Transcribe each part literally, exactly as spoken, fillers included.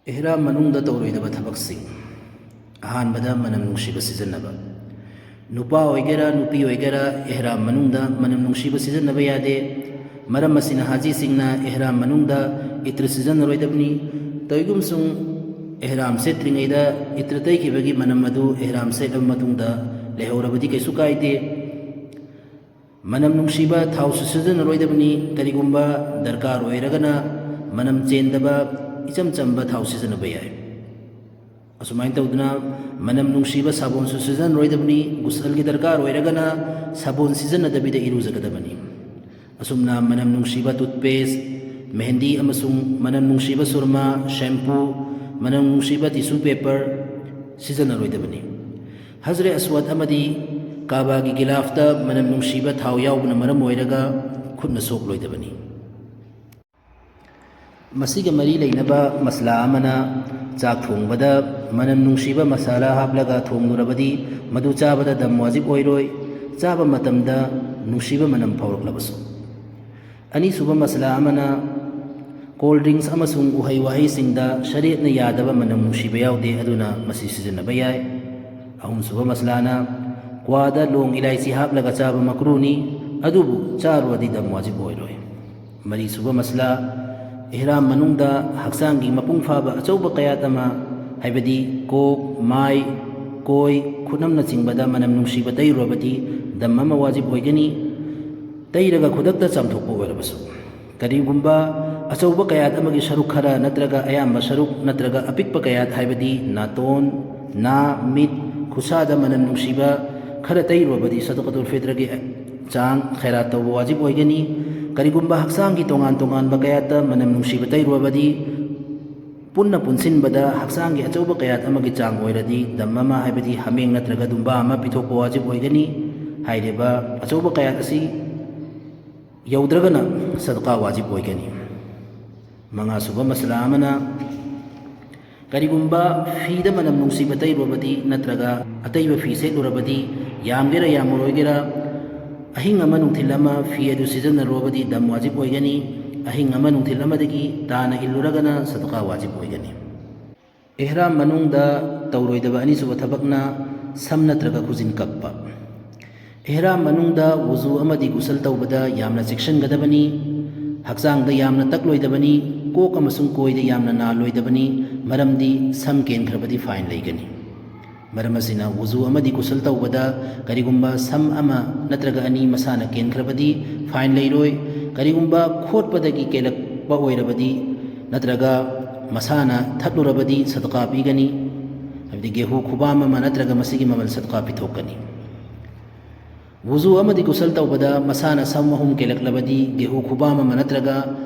ꯏꯍ꯭ꯔꯥꯝ ꯃꯅꯨꯡꯗ ꯇꯧꯔꯣꯏꯗꯕ ꯊꯕꯛꯁꯤꯡ꯫ ꯑꯍꯥꯟꯕꯗ, ꯃꯅꯝ ꯅꯨꯡꯁꯤꯕ ꯁꯤꯖꯤꯟꯅꯕ꯫ ꯅꯨꯄꯥ ꯑꯣꯏꯒꯦꯔꯥ, ꯅꯨꯄꯤ ꯑꯣꯏꯒꯦꯔꯥ, ꯏꯍ꯭ꯔꯥꯝ ꯃꯅꯨꯡꯗ ꯃꯅꯝ ꯅꯨꯡꯁꯤꯕ ꯁꯤꯖꯤꯟꯅꯕ ꯌꯥꯗꯦ꯫ ꯃꯔꯝ ꯑꯁꯤꯅ, ꯍꯥꯖꯤꯁꯤꯡꯅ ꯏꯍ꯭ꯔꯥꯝ ꯃꯅꯨꯡꯗ ꯏꯇ꯭ꯔ ꯁꯤꯖꯤꯟꯅꯔꯣꯏꯗꯕꯅꯤ꯫ ꯀꯔꯤꯒꯨꯝꯁꯨꯡ ꯏꯍ꯭ꯔꯥꯝ ꯁꯦꯠꯇ꯭ꯔꯤꯉꯩꯗ ꯏꯇ꯭ꯔ ꯇꯩꯈꯤꯕꯒꯤ ꯃꯅꯝ ꯑꯗꯨ ꯏꯍ꯭ꯔꯥꯝ ꯁꯦꯠꯂꯕ ꯃꯇꯨꯡꯗ ꯂꯩꯍꯧꯔꯕꯗꯤ ꯀꯩꯁꯨ ꯀꯥꯏꯗꯦ꯫ ꯃꯅꯝ ꯅꯨꯡꯁꯤꯕ ꯊꯥꯎꯁꯨ ꯁꯤꯖꯤꯟꯅꯔꯣꯏꯗꯕꯅꯤ꯫ ꯀꯔꯤꯒꯨꯝꯕ ꯗꯔꯀꯥꯔ ꯑꯣꯏꯔꯒꯅ, ꯃꯅꯝ ꯆꯦꯟꯗꯕ ꯏꯆꯝ ꯆꯝꯕ ꯊꯥꯎ ꯁꯤꯖꯤꯟꯅꯕ ꯌꯥꯏ꯫ ꯑꯁꯨꯃꯥꯏꯅ ꯇꯧꯗꯅ, ꯃꯅꯝ ꯅꯨꯡꯁꯤꯕ ꯁꯥꯄꯣꯟꯁꯨ ꯁꯤꯖꯤꯟꯅꯔꯣꯏꯗꯕꯅꯤ꯫ ꯒꯨꯁꯜꯒꯤ ꯗꯔꯀꯥꯔ ꯑꯣꯏꯔꯒꯅ, ꯁꯥꯄꯣꯟ ꯁꯤꯖꯤꯟꯅꯗꯕꯤꯗ ꯏꯔꯨꯖꯒꯗꯕꯅꯤ꯫ ꯑꯁꯨꯝꯅ, ꯃꯅꯝ ꯅꯨꯡꯁꯤꯕ ꯇꯨꯠꯄꯦꯁ, ꯃꯦꯍꯦꯟꯗꯤ ꯑꯃꯁꯨꯡ ꯃꯅꯝ ꯅꯨꯡꯁꯤꯕ ꯁꯨꯔꯃꯥ, ꯁꯦꯝꯄꯨ, ꯃꯅꯝ ꯅꯨꯡꯁꯤꯕ ꯇꯤꯁꯨ ꯄꯦꯄꯔ ꯁꯤꯖꯤꯟꯅꯔꯣꯏꯗꯕꯅꯤ꯫ ꯍꯖꯔꯦ ꯑꯁꯋꯗ ꯑꯃꯗꯤ ꯀꯥꯕꯥꯒꯤ ꯒꯤꯂꯥꯐꯇ ꯃꯅꯝ ꯅꯨꯡꯁꯤꯕ ꯊꯥꯎ ꯌꯥꯎꯕꯅ ꯃꯔꯝ ꯑꯣꯏꯔꯒ ꯈꯨꯠꯅ ꯁꯣꯛꯂꯣꯏꯗꯕꯅꯤ꯫ ꯃꯁꯤꯒ ꯃꯔꯤ ꯂꯩꯅꯕ ꯃꯁꯂꯥ ꯑꯃꯅ, ꯆꯥꯛ ꯊꯣꯡꯕꯗ ꯃꯅꯝ ꯅꯨꯡꯁꯤꯕ ꯃꯁꯥꯂꯥ ꯍꯥꯞꯂꯒ ꯊꯣꯡꯂꯨꯔꯕꯗꯤ ꯃꯗꯨ ꯆꯥꯕꯗ ꯗꯝ ꯋꯥꯖꯤꯕ ꯑꯣꯏꯔꯣꯏ, ꯆꯥꯕ ꯃꯇꯝꯗ ꯅꯨꯡꯁꯤꯕ ꯃꯅꯝ ꯐꯥꯎꯔꯛꯂꯕꯁꯨ꯫ ꯑꯅꯤꯁꯨꯕ ꯃꯁꯂꯥ ꯑꯃꯅ, ꯀꯣꯜ ꯗ꯭ꯔꯤꯡꯁ ꯑꯃꯁꯨꯡ ꯎꯍꯩ ꯋꯥꯍꯩꯁꯤꯡꯗ ꯁꯔꯤꯌꯠꯅ ꯌꯥꯗꯕ ꯃꯅꯝ ꯅꯨꯡꯁꯤꯕ ꯌꯥꯎꯗꯦ, ꯑꯗꯨꯅ ꯃꯁꯤ ꯁꯤꯖꯤꯟꯅꯕ ꯌꯥꯏ꯫ ꯑꯍꯨꯝꯁꯨꯕ ꯃꯁꯂꯥꯅ, ꯀ꯭ꯋꯥꯗ ꯂꯣꯡ ꯏꯂꯥꯏꯆꯤ ꯍꯥꯞꯂꯒ ꯆꯥꯕ ꯃꯀ꯭ꯔꯨꯅꯤ, ꯑꯗꯨꯕꯨ ꯆꯥꯔꯨꯔꯗꯤ ꯗꯝ ꯋꯥꯖꯤꯕ ꯑꯣꯏꯔꯣꯏ꯫ ꯃꯔꯤꯁꯨꯕ ꯃꯁꯂꯥ, ꯏꯍ꯭ꯔꯥꯝ ꯃꯅꯨꯡꯗ ꯍꯛꯆꯥꯡꯒꯤ ꯃꯄꯨꯡ ꯐꯥꯕ ꯑꯆꯧꯕ ꯀꯌꯥꯠ ꯑꯃ, ꯍꯥꯏꯕꯗꯤ ꯀꯣꯛ, ꯃꯥꯏ, ꯀꯣꯏ, ꯈꯨꯠꯅꯝꯅꯆꯤꯡꯕꯗ ꯃꯅꯝ ꯅꯨꯡꯁꯤꯕ ꯇꯩꯔꯨꯔꯕꯗꯤ ꯗꯝ ꯑꯃ ꯋꯥꯖꯤꯕ ꯑꯣꯏꯒꯅꯤ꯫ ꯇꯩꯔꯒ ꯈꯨꯗꯛꯇ ꯆꯥꯝꯊꯣꯛꯄ ꯑꯣꯏꯔꯕꯁꯨ꯫ ꯀꯔꯤꯒꯨꯝꯕ ꯑꯆꯧꯕ ꯀꯌꯥꯠ ꯑꯃꯒꯤ ꯁꯔꯨꯛ ꯈꯔ ꯅꯠꯇ꯭ꯔꯒ ꯑꯌꯥꯝꯕ ꯁꯔꯨꯛ ꯅꯠꯇ꯭ꯔꯒ ꯑꯄꯤꯛꯄ ꯀꯌꯥꯠ, ꯍꯥꯏꯕꯗꯤ ꯅꯥꯇꯣꯟ, ꯅꯥ, ꯃꯤꯠ, ꯈꯨꯠꯁꯥꯗ ꯃꯅꯝ ꯅꯨꯡꯁꯤꯕ ꯈꯔ ꯇꯩꯔꯨꯔꯕꯗꯤ ꯁꯗꯀꯥꯇꯨꯜ ꯐꯤꯇ꯭ꯔꯒꯤ ꯆꯥꯡ ꯈꯩꯔꯥꯠ ꯇꯧꯕ ꯋꯥꯖꯤꯕ ꯑꯣꯏꯒꯅꯤ꯫ ꯀꯔꯤꯒꯨꯝꯕ ꯍꯛꯆꯥꯡꯒꯤ ꯇꯣꯉꯥꯟ ꯇꯣꯉꯥꯟꯕ ꯀꯌꯥꯠꯇ ꯃꯅꯝ ꯅꯨꯡꯁꯤꯕ ꯇꯩꯔꯨꯔꯕꯗꯤ, ꯄꯨꯟꯅ ꯄꯨꯟꯁꯤꯟꯕꯗ ꯍꯛꯆꯥꯡꯒꯤ ꯑꯆꯧꯕ ꯀꯌꯥꯠ ꯑꯃꯒꯤ ꯆꯥꯡ ꯑꯣꯏꯔꯗꯤ ꯗꯝ ꯑꯃ, ꯍꯥꯏꯕꯗꯤ ꯍꯥꯃꯦꯡ ꯅꯠꯇ꯭ꯔꯒ ꯗꯨꯝꯕꯥ ꯑꯃ ꯄꯤꯊꯣꯛꯄ ꯋꯥꯖꯤꯕ ꯑꯣꯏꯒꯅꯤ꯫ ꯍꯥꯏꯔꯤꯕ ꯑꯆꯧꯕ ꯀꯌꯥꯠ ꯑꯁꯤ ꯌꯧꯗ꯭ꯔꯒꯅ ꯁꯗꯀꯥ ꯋꯥꯖꯤꯕ ꯑꯣꯏꯒꯅꯤ꯫ ꯃꯉꯥꯁꯨꯕ ꯃꯁꯂꯥ ꯑꯃꯅ, ꯀꯔꯤꯒꯨꯝꯕ ꯐꯤꯗ ꯃꯅꯝ ꯅꯨꯡꯁꯤꯕ ꯇꯩꯔꯨꯔꯕꯗꯤ ꯅꯠꯇ꯭ꯔꯒ ꯑꯇꯩꯕ ꯐꯤ ꯁꯦꯠꯂꯨꯔꯕꯗꯤ, ꯌꯥꯝꯒꯦꯔꯥ ꯌꯥꯝꯃꯔꯣꯏꯒꯦꯔꯥ, ꯑꯍꯤꯡ ꯑꯃ ꯅꯨꯡꯊꯤꯜ ꯑꯃ ꯐꯤ ꯑꯗꯨ ꯁꯤꯖꯤꯟꯅꯔꯨꯔꯕꯗꯤ ꯗꯝ ꯋꯥꯖꯤꯕ ꯑꯣꯏꯒꯅꯤ꯫ ꯑꯍꯤꯡ ꯑꯃ ꯅꯨꯡꯊꯤꯜ ꯑꯃꯗꯒꯤ ꯇꯥꯅ ꯏꯜꯂꯨꯔꯒꯅ ꯁꯗꯀꯥ ꯋꯥꯖꯤꯕ ꯑꯣꯏꯒꯅꯤ꯫ ꯏꯍ꯭ꯔꯥꯝ ꯃꯅꯨꯡꯗ ꯇꯧꯔꯣꯏꯗꯕ ꯑꯅꯤꯁꯨꯕ ꯊꯕꯛꯅ ꯁꯝ ꯅꯠꯇ꯭ꯔꯒ ꯈꯨꯖꯤꯟ ꯀꯛꯄ꯫ ꯏꯍ꯭ꯔꯥꯝ ꯃꯅꯨꯡꯗ ꯋꯨꯖꯨ ꯑꯃꯗꯤ ꯒꯨꯁꯜ ꯇꯧꯕꯗ ꯌꯥꯝꯅ ꯆꯦꯛꯁꯤꯟꯒꯗꯕꯅꯤ꯫ ꯍꯛꯆꯥꯡꯗ ꯌꯥꯝꯅ ꯇꯛꯂꯣꯏꯗꯕꯅꯤ꯫ ꯀꯣꯛ ꯑꯃꯁꯨꯡ ꯀꯣꯏꯗ ꯌꯥꯝꯅ ꯅꯥꯜꯂꯣꯏꯗꯕꯅꯤ, ꯃꯔꯝꯗꯤ ꯁꯝ ꯀꯦꯟꯈ꯭ꯔꯕꯗꯤ ꯐꯥꯏꯟ ꯂꯩꯒꯅꯤ꯫ ꯃꯔꯝ ꯑꯁꯤꯅ ꯋꯨꯖꯨ ꯑꯃꯗꯤ ꯒꯨꯁꯜ ꯇꯧꯕꯗ ꯀꯔꯤꯒꯨꯝꯕ ꯁꯝ ꯑꯃ ꯅꯠꯇ꯭ꯔꯒ ꯑꯅꯤ ꯃꯁꯥꯅ ꯀꯦꯟꯈ꯭ꯔꯕꯗꯤ ꯐꯥꯏꯟ ꯂꯩꯔꯣꯏ꯫ ꯀꯔꯤꯒꯨꯝꯕ ꯈꯣꯠꯄꯗꯒꯤ ꯀꯦꯜꯂꯛꯄ ꯑꯣꯏꯔꯕꯗꯤ ꯅꯠꯇ꯭ꯔꯒ ꯃꯁꯥꯅ ꯊꯠꯂꯨꯔꯕꯗꯤ ꯁꯗꯀꯥ ꯄꯤꯒꯅꯤ, ꯍꯥꯏꯕꯗꯤ ꯒꯦꯍꯨ ꯈꯨꯕꯥꯝ ꯑꯃ ꯅꯠꯇ꯭ꯔꯒ ꯃꯁꯤꯒꯤ ꯃꯃꯜ ꯁꯗꯀꯥ ꯄꯤꯊꯣꯛꯀꯅꯤ꯫ ꯋꯨꯖꯨ ꯑꯃꯗꯤ ꯒꯨꯁꯜ ꯇꯧꯕꯗ ꯃꯁꯥꯅ ꯁꯝ ꯑꯍꯨꯝ ꯀꯦꯜꯂꯛꯂꯕꯗꯤ ꯒꯦꯍꯨ ꯈꯨꯕꯥꯝ ꯑꯃ ꯅꯠꯇ꯭ꯔꯒ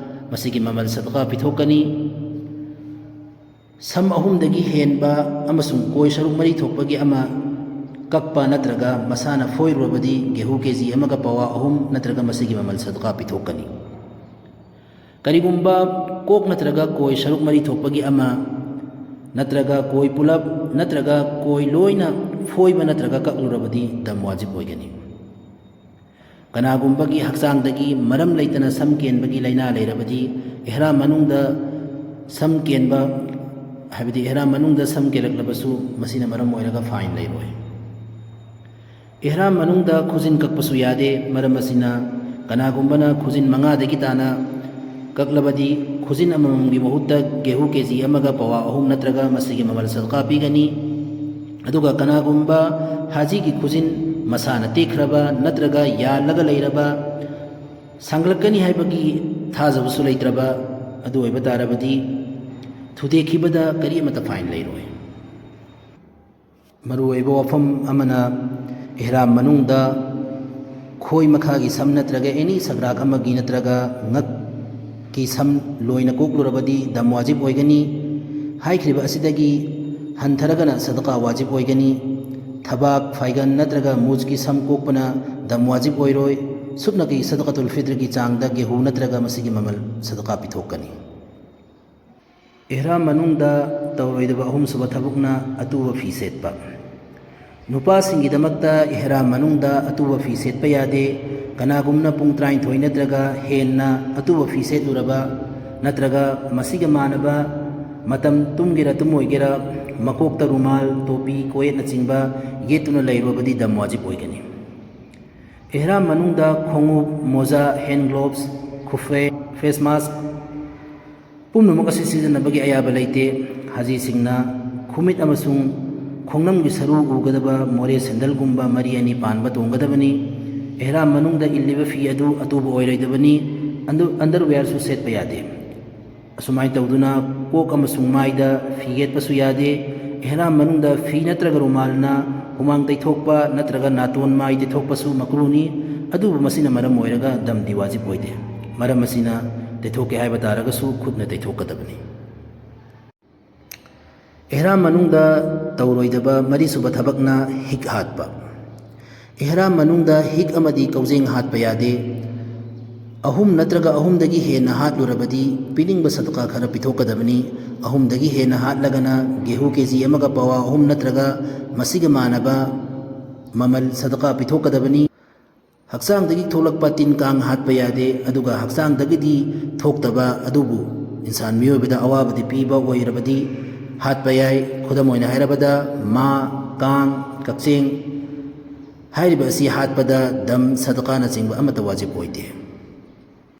ꯃꯁꯤꯒꯤ ꯃꯃꯜ ꯁꯗꯀꯥ ꯄꯤꯊꯣꯛꯀꯅꯤ꯫ ꯁꯝ ꯑꯍꯨꯝꯗꯒꯤ ꯍꯦꯟꯕ ꯑꯃꯁꯨꯡ ꯀꯣꯏ ꯁꯔꯨꯛ ꯃꯔꯤ ꯊꯣꯛꯄꯒꯤ ꯑꯃ ꯀꯛꯄ ꯅꯠꯇ꯭ꯔꯒ ꯃꯁꯥꯅ ꯐꯣꯏꯔꯨꯔꯕꯗꯤ ꯒꯦꯍꯨ ꯀꯦ ꯖꯤ ꯑꯃꯒ ꯄꯋꯥ ꯑꯍꯨꯝ ꯅꯠꯇ꯭ꯔꯒ ꯃꯁꯤꯒꯤ ꯃꯃꯜ ꯁꯗꯀꯥ ꯄꯤꯊꯣꯛꯀꯅꯤ꯫ ꯀꯔꯤꯒꯨꯝꯕ ꯀꯣꯛ ꯅꯠꯇ꯭ꯔꯒ ꯀꯣꯏ ꯁꯔꯨꯛ ꯃꯔꯤ ꯊꯣꯛꯄꯒꯤ ꯑꯃ ꯅꯠꯇ꯭ꯔꯒ ꯀꯣꯏ ꯄꯨꯂꯞ ꯅꯠꯇ꯭ꯔꯒ ꯀꯣꯏ ꯂꯣꯏꯅ ꯐꯣꯏꯕ ꯅꯠꯇ꯭ꯔꯒ ꯀꯛꯂꯨꯔꯕꯗꯤ ꯗꯝ ꯋꯥꯖꯤꯕ ꯑꯣꯏꯒꯅꯤ꯫ ꯀꯅꯥꯒꯨꯝꯕꯒꯤ ꯍꯛꯆꯥꯡꯗꯒꯤ ꯃꯔꯝ ꯂꯩꯇꯅ ꯁꯝ ꯀꯦꯟꯕꯒꯤ ꯂꯥꯏꯅꯥ ꯂꯩꯔꯕꯗꯤ ꯏꯍ꯭ꯔꯥꯝ ꯃꯅꯨꯡꯗ ꯁꯝ ꯀꯦꯟꯕ, ꯍꯥꯏꯕꯗꯤ ꯏꯍ꯭ꯔꯥꯝ ꯃꯅꯨꯡꯗ ꯁꯝ ꯀꯦꯜꯂꯛꯂꯕꯁꯨ ꯃꯁꯤꯅ ꯃꯔꯝ ꯑꯣꯏꯔꯒ ꯐꯥꯏꯟ ꯂꯩꯔꯣꯏ꯫ ꯏꯍ꯭ꯔꯥꯝ ꯃꯅꯨꯡꯗ ꯈꯨꯖꯤꯟ ꯀꯛꯄꯁꯨ ꯌꯥꯗꯦ꯫ ꯃꯔꯝ ꯑꯁꯤꯅ ꯀꯅꯥꯒꯨꯝꯕꯅ ꯈꯨꯖꯤꯟ ꯃꯉꯥꯗꯒꯤ ꯇꯥꯅ ꯀꯛꯂꯕꯗꯤ ꯈꯨꯖꯤꯟ ꯑꯃꯃꯝꯒꯤ ꯃꯍꯨꯠꯇ ꯒꯦꯍꯨ ꯀꯦ ꯖꯤ ꯑꯃꯒ ꯄꯋꯥ ꯑꯍꯨꯝ ꯅꯠꯇ꯭ꯔꯒ ꯃꯁꯤꯒꯤ ꯃꯃꯜ ꯁꯗꯀꯥ ꯄꯤꯒꯅꯤ꯫ ꯑꯗꯨꯒ ꯀꯅꯥꯒꯨꯝꯕ ꯍꯥꯖꯤꯒꯤ ꯈꯨꯖꯤꯟ ꯃꯁꯥꯅ ꯇꯦꯛꯈ꯭ꯔꯕ ꯅꯠꯇ꯭ꯔꯒ ꯌꯥꯜꯂꯒ ꯂꯩꯔꯕ, ꯁꯥꯡꯂꯛꯀꯅꯤ ꯍꯥꯏꯕꯒꯤ ꯊꯥꯖꯕꯁꯨ ꯂꯩꯇ꯭ꯔꯕ ꯑꯗꯨ ꯑꯣꯏꯕ ꯇꯥꯔꯕꯗꯤ ꯊꯨꯗꯦꯛꯈꯤꯕꯗ ꯀꯔꯤ ꯑꯃꯠꯇ ꯐꯥꯏꯟ ꯂꯩꯔꯣꯏ꯫ ꯃꯔꯨꯑꯣꯏꯕ ꯋꯥꯐꯝ ꯑꯃꯅ, ꯏꯍ꯭ꯔꯥꯝ ꯃꯅꯨꯡꯗ ꯈꯣꯏ ꯃꯈꯥꯒꯤ ꯁꯝ ꯅꯠꯇ꯭ꯔꯒ ꯑꯦꯅꯤ ꯁꯒ꯭ꯔꯥꯛ ꯑꯃꯒꯤ ꯅꯠꯇ꯭ꯔꯒ ꯉꯛꯀꯤ ꯁꯝ ꯂꯣꯏꯅ ꯀꯣꯛꯂꯨꯔꯕꯗꯤ ꯗꯝ ꯋꯥꯖꯤꯕ ꯑꯣꯏꯒꯅꯤ꯫ ꯍꯥꯏꯈ꯭ꯔꯤꯕ ꯑꯁꯤꯗꯒꯤ ꯍꯟꯊꯔꯒꯅ ꯁꯗꯀꯥ ꯋꯥꯖꯤꯕ ꯑꯣꯏꯒꯅꯤ꯫ ꯊꯕꯥꯛ, ꯐꯥꯏꯒꯟ ꯅꯠꯇ꯭ꯔꯒ ꯃꯨꯖꯀꯤ ꯁꯝ ꯀꯣꯛꯄꯅ ꯗꯝ ꯋꯥꯖꯤꯕ ꯑꯣꯏꯔꯣꯏ꯫ ꯁꯨꯞꯅꯒꯤ ꯁꯗꯀꯥꯇꯨꯜ ꯐꯤꯇ꯭ꯔꯒꯤ ꯆꯥꯡꯗ ꯒꯦꯍꯨ ꯅꯠꯇ꯭ꯔꯒ ꯃꯁꯤꯒꯤ ꯃꯃꯜ ꯁꯗꯀꯥ ꯄꯤꯊꯣꯛꯀꯅꯤ꯫ ꯏꯍ꯭ꯔꯥꯝ ꯃꯅꯨꯡꯗ ꯇꯧꯔꯣꯏꯗꯕ ꯑꯍꯨꯝꯁꯨꯕ ꯊꯕꯛꯅ ꯑꯇꯨꯕ ꯐꯤ ꯁꯦꯠꯄ꯫ ꯅꯨꯄꯥꯁꯤꯡꯒꯤꯗꯃꯛꯇ ꯏꯍ꯭ꯔꯥꯝ ꯃꯅꯨꯡꯗ ꯑꯇꯨꯕ ꯐꯤ ꯁꯦꯠꯄ ꯌꯥꯗꯦ꯫ ꯀꯅꯥꯒꯨꯝꯅ ꯄꯨꯡ ꯇꯔꯥꯅꯤꯊꯣꯏ ꯅꯠꯇ꯭ꯔꯒ ꯍꯦꯟꯅ ꯑꯇꯨꯕ ꯐꯤ ꯁꯦꯠꯂꯨꯔꯕ ꯅꯠꯇ꯭ꯔꯒ ꯃꯁꯤꯒ ꯃꯥꯟꯅꯕ ꯃꯇꯝ ꯇꯨꯝꯒꯦꯔꯥ ꯇꯨꯝꯃꯣꯏꯒꯦꯔꯥ, ꯃꯀꯣꯛꯇ ꯔꯨꯃꯥꯜ, ꯇꯣꯄꯤ, ꯀꯣꯌꯦꯠꯅꯆꯤꯡꯕ ꯌꯦꯠꯇꯨꯅ ꯂꯩꯔꯨꯕꯗꯤ ꯗꯝ ꯋꯥꯖꯤꯕ ꯑꯣꯏꯒꯅꯤ꯫ ꯏꯍ꯭ꯔꯥꯝ ꯃꯅꯨꯡꯗ ꯈꯣꯡꯎꯞ, ꯃꯣꯖꯥ, hand gloves, ꯈꯨꯐꯦ, face mask ꯄꯨꯝꯅꯃꯛ ꯑꯁꯤ ꯁꯤꯖꯤꯟꯅꯕꯒꯤ ꯑꯌꯥꯕ ꯂꯩꯇꯦ꯫ ꯍꯥꯖꯤꯁꯤꯡꯅ ꯈꯨꯃꯤꯠ ꯑꯃꯁꯨꯡ ꯈꯣꯡꯅꯝꯒꯤ ꯁꯔꯨ ꯎꯒꯗꯕ ꯃꯣꯔꯦ ꯁꯦꯟꯗꯜꯒꯨꯝꯕ ꯃꯔꯤ ꯑꯅꯤ ꯄꯥꯟꯕ ꯇꯣꯡꯒꯗꯕꯅꯤ꯫ ꯏꯍ꯭ꯔꯥꯝ ꯃꯅꯨꯡꯗ ꯏꯜꯂꯤꯕ ꯐꯤ ꯑꯗꯨ ꯑꯇꯨꯕ ꯑꯣꯏꯔꯣꯏꯗꯕꯅꯤ꯫ ꯑꯟꯗꯨ-, underwearꯁꯨ ꯁꯦꯠꯄ ꯌꯥꯗꯦ꯫ ꯑꯁꯨꯃꯥꯏꯅ ꯇꯧꯗꯨꯅ ꯀꯣꯛ ꯑꯃꯁꯨꯡ ꯃꯥꯏꯗ ꯐꯤ ꯌꯦꯠꯄꯁꯨ ꯌꯥꯗꯦ꯫ ꯏꯍ꯭ꯔꯥꯝ ꯃꯅꯨꯡꯗ ꯐꯤ ꯅꯠꯇ꯭ꯔꯒ ꯔꯨꯃꯥꯜꯅ ꯍꯨꯃꯥꯡ ꯇꯩꯊꯣꯛꯄ ꯅꯠꯇ꯭ꯔꯒ ꯅꯥꯇꯣꯟ ꯃꯥꯏ ꯇꯩꯊꯣꯛꯄꯁꯨ ꯃꯀ꯭ꯔꯨꯅꯤ꯫ ꯑꯗꯨꯕꯨ ꯃꯁꯤꯅ ꯃꯔꯝ ꯑꯣꯏꯔꯒ ꯗꯝꯗꯤ ꯋꯥꯖꯤꯕ ꯑꯣꯏꯗꯦ꯫ ꯃꯔꯝ ꯑꯁꯤꯅ ꯇꯩꯊꯣꯛꯀꯦ ꯍꯥꯏꯕ ꯇꯥꯔꯒꯁꯨ ꯈꯨꯠꯅ ꯇꯩꯊꯣꯛꯀꯗꯕꯅꯤ꯫ ꯏꯍ꯭ꯔꯥꯝ ꯃꯅꯨꯡꯗ ꯇꯧꯔꯣꯏꯗꯕ ꯃꯔꯤꯁꯨꯕ ꯊꯕꯛꯅ ꯍꯤꯛ ꯍꯥꯠꯄ꯫ ꯏꯍ꯭ꯔꯥꯝ ꯃꯅꯨꯡꯗ ꯍꯤꯛ ꯑꯃꯗꯤ ꯀꯧꯖꯦꯡ ꯍꯥꯠꯄ ꯌꯥꯗꯦ꯫ ꯑꯍꯨꯝ ꯅꯠꯇ꯭ꯔꯒ ꯑꯍꯨꯝꯗꯒꯤ ꯍꯦꯟꯅ ꯍꯥꯠꯂꯨꯔꯕꯗꯤ ꯄꯤꯅꯤꯡꯕ ꯁꯗꯀꯥ ꯈꯔ ꯄꯤꯊꯣꯛꯀꯗꯕꯅꯤ꯫ ꯑꯍꯨꯝꯗꯒꯤ ꯍꯦꯟꯅ ꯍꯥꯠꯂꯒꯅ ꯒꯦꯍꯨ ꯀꯦ ꯖꯤ ꯑꯃꯒ ꯄꯋꯥ ꯑꯍꯨꯝ ꯅꯠꯇ꯭ꯔꯒ ꯃꯁꯤꯒ ꯃꯥꯟꯅꯕ ꯃꯃꯜ ꯁꯗꯀꯥ ꯄꯤꯊꯣꯛꯀꯗꯕꯅꯤ꯫ ꯍꯛꯆꯥꯡꯗꯒꯤ ꯊꯣꯛꯂꯛꯄ ꯇꯤꯟ ꯀꯥꯡ ꯍꯥꯠꯄ ꯌꯥꯗꯦ, ꯑꯗꯨꯒ ꯍꯛꯆꯥꯡꯗꯒꯤꯗꯤ ꯊꯣꯛꯇꯕ ꯑꯗꯨꯕꯨ ꯏꯟꯁꯥꯟ ꯃꯤꯑꯣꯏꯕꯗ ꯑꯋꯥꯕꯗꯤ ꯄꯤꯕ ꯑꯣꯏꯔꯕꯗꯤ ꯍꯥꯠꯄ ꯌꯥꯏ꯫ ꯈꯨꯗꯝ ꯑꯣꯏꯅ ꯍꯥꯏꯔꯕꯗ ꯃꯥ, ꯀꯥꯡ, ꯀꯛꯆꯦꯡ ꯍꯥꯏꯔꯤꯕ ꯑꯁꯤ ꯍꯥꯠꯄꯗ ꯗꯝ, ꯁꯗꯀꯥꯅꯆꯤꯡꯕ ꯑꯃꯠꯇ ꯋꯥꯖꯤꯕ ꯑꯣꯏꯗꯦ꯫